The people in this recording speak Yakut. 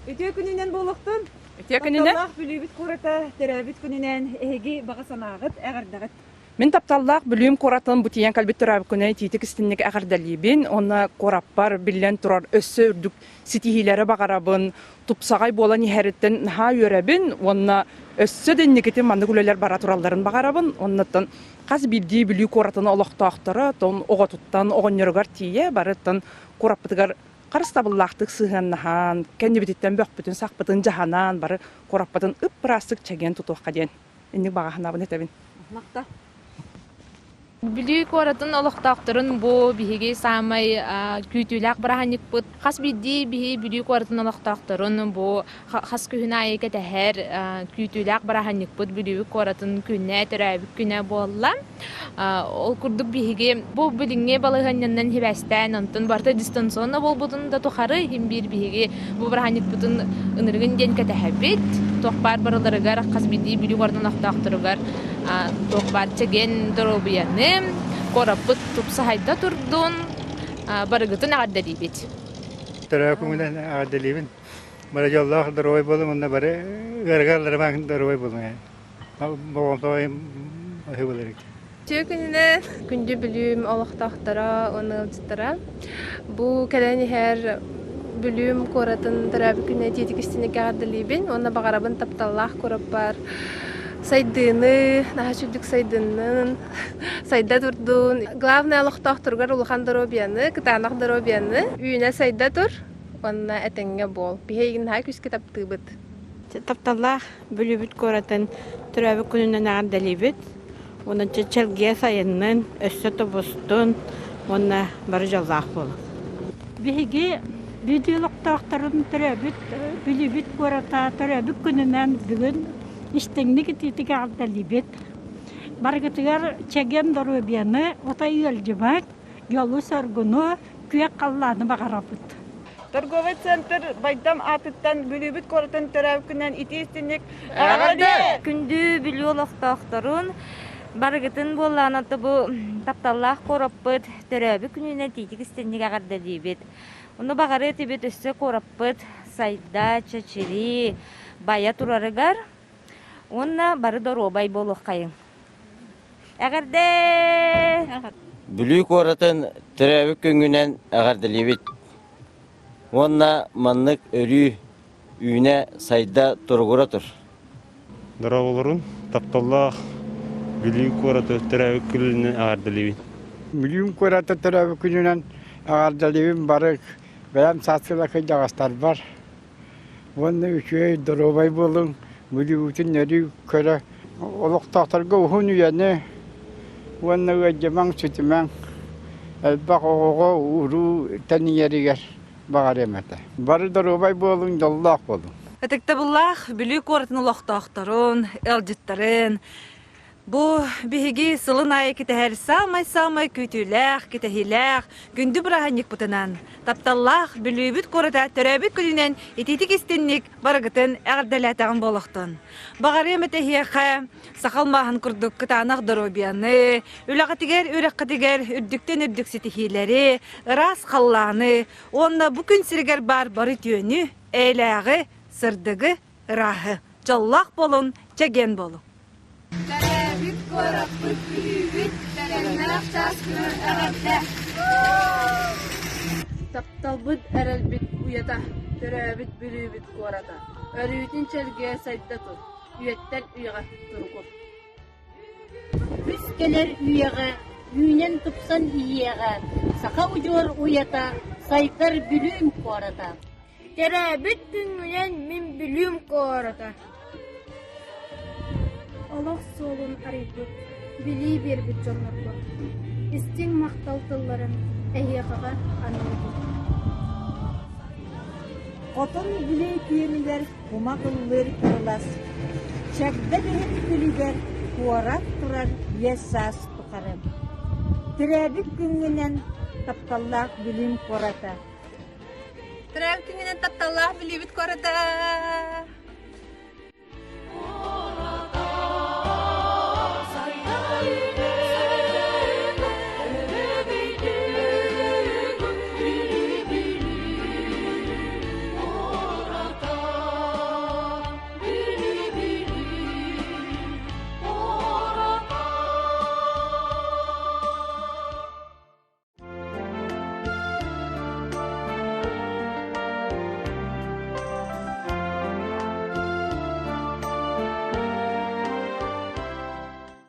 Үтүө күнүнэн буолуохтун! Үтүө күнүнэн! Тапталлаах Бүлүүбүт куората төрөөбүт күнүнэн эһиги баҕа санааҕыт, эҕэрдэҕит! Мин тапталлаах Бүлүүм куоратын бу тиийэн кэлбит төрөөбүт күнүнэн итиитик истинник эҕэрдэлиибин уонна куораппар биллэн турар өссө үрдүк ситиһиилэри баҕарабын, тупсаҕай буолан иһэриттэн наһаа үөрэбин уонна өссө да инникитин маннык үлэлэр бара туралларын баҕарабын. Оннуттан хас биирдии Бүлүү куоратын олохтоохторо тон оҕотуттан оҕонньоругар тиийэ барыттан куораппытыгар харыстабыллаахтык сыһыаннаһан, кэннибититтэн бөхпүтүн-сахпытын дьаһанан бары куораппытын ып-ыраастык чэгиэн тутуохха диэн инник баҕа санаабын этэбин. Махта. Бүлүү куоратын олохтоохторун бу биһиги саамай күүтүүлээх бырааһынньыкпыт. Хас биирдии биһи Бүлүү куоратын олохтоохторун бу хас күһүн аайы кэтэһэр күүтүүлээх бырааһынньыкпыт Бүлүү куоратын күнэ, төрөөбүт күнэ буолла. Ол курдук биһиги бу билиҥҥи балаһыанньанан сибээстээн, онтон барыта дистанционно буолбутун да тухары иһин биир биһиги бу бырааһынньыкпытын ынырыгын диэн кэтэһэбит. Туох баар барыларыгар хас биирдии Бүлүү куоратын олохтоохторугар туох баар чэгиэн доруобуйаны, куораппыт тупсаһайда турдун, барыгытын эҕэрдэлиибит. Төрөө күҥүнэн эҕэрдэлиибин. Бары дьоллоох доруобай буолуҥ уонна бары ыарыгар ылларымаҥ доруобай буолуҥ. Болҕомто аһыы буолар Үтүө күнүнэн күндү Бүлүүм олохтоохторо уонна ыалдьыттара. Бу кэлэн иһэр Бүлүүм куоратын төрөөбүт күнүнэн итиитик истиҥник эҕэрдэлиибин уонна баҕарабын тапталлаах куораппар сайдыыны, наһаа үчүгдүк сайдыннын, сайда турдун. Главное олохтоохторугар улахан доруобуйаны, кытаанах доруобуйаны, үүнэ-сайда тур уонна этэҥҥэ буол. Биһиги наһаа күүскэ таптыыбыт. Тапталлаах Бүлүүбүт куоратын төрөөбүт күнүнэн эҕэрдэлиибит. Уонна чэлгийэ сайыннын, өссө тубустун уонна бары дьоллоох буолун. Биһиги Бүлүү олохтоохторун төрөөбүт Бүлүүбүт куората төрөөбүт күнүнэн бүгүн истиҥник итиитик эҕэрдэлиибит. Барыгытыгар чэгиэн доруобуйаны, отой ыалдьыбат, дьолу-соргуну, күөх халлааны баҕарабыт. Торговый центр Байдам аатыттан Бүлүүбүт куоратын төрөөбүт итии истинник эҕэрдэ! Күндү Бүлүү олохтоохторун барыгытын буоллаҕына бу тапталлаах куораппыт төрөөбүт күнүнэн тиитик истинник эҕэрдэлиибит. Ону баҕарыа этибит өссө куораппыт сайда, чэчирии, байа турарыгар уонна бары доруобай буолуоххайыҥ. Эҕэрдэ! Бүлүү куоратын төрөөбүт күҥҥүнэн эҕэрдэлиибит уонна маннык өрүү үүнэ, сайда, туругура тур. Дорооболорун, тапталлаах Бүлүү куораты төрөөбүт күнүнэн эҕэрдэлиибин. Бүлүүм куораты төрөөбүт күнүнэн эҕэрдэлиибин бары бэйэм сааскыла кырдьаҕастарбар Уонна үчүгэй доруобай буолуҥ, бүлүүбүтүн өрүү көрө, олохтоохторго уһун үйэни уонна ыалдьымаҥ, сүтүмэҥ, элбэх оҕоҕо уруу тэнийэригэр баҕарыам этэ. Бары доруобай буолуҥ, дьоллоох буолуҥ. Ытыктабыллаах Бүлүү куоратын олохтоохторун, ыалдьыттарын, Бу биһиги сылын аайы кэтэһэр саамай-саамай күүтүүлээх, кэтэһиилээх, күндү бырааһынньыкпытынан, тапталлаах Бүлүүбүт куората төрөөбүт күнүнэн итиитик истинник барыгытын эҕэрдэлээтэҕим буолуохтун. Баҕарыам этэ эһиэхэ саха алмааһын курдук кытаанах доруобуйаны, үлэҕитигэр, үөрэххитигэр үрдүктэн үрдүк ситиһиилэри, ыраас халлааны уонна бу күн сиригэр баар бары үтүөнү, эйэлээҕи, сырдыгы, ырааһы. Дьоллоох буолун, чэгиэн буолуҥ! Төрөөбүт куораппыт Бүлүүбүт бэлэмнээх чааскынан эҕэрдэ! Тапталбыт эрэлбит уйата, төрөөбүт Бүлүүбүт куората, өрүүтүн чэлгийэ сайда тур, үйэттэн үйэҕэ туругур. Үс кэлэр үйэҕэ үүнэн-тупсан иһиэҕэ саха удьуор уйата, сайдар Бүлүүм куората. Төрөөбүт күҥҥүнэн мин Бүлүүм куората Олох суолун арыйбыт, билии биэрбит дьоннорго истиҥ махтал тылларын эһиэхэҕэ аныыбын. Хотун Бүлүү күөнүгэр кумах ыллыыр кырылас, чагда биһик күлүгэр куорат турар үйэ-саас тухары. Төрөөбүт күҥҥүнэн тапталлаах Бүлүүм куората Төрөөбүт күҥҥүнэн тапталлаах Бүлүүбүт куората!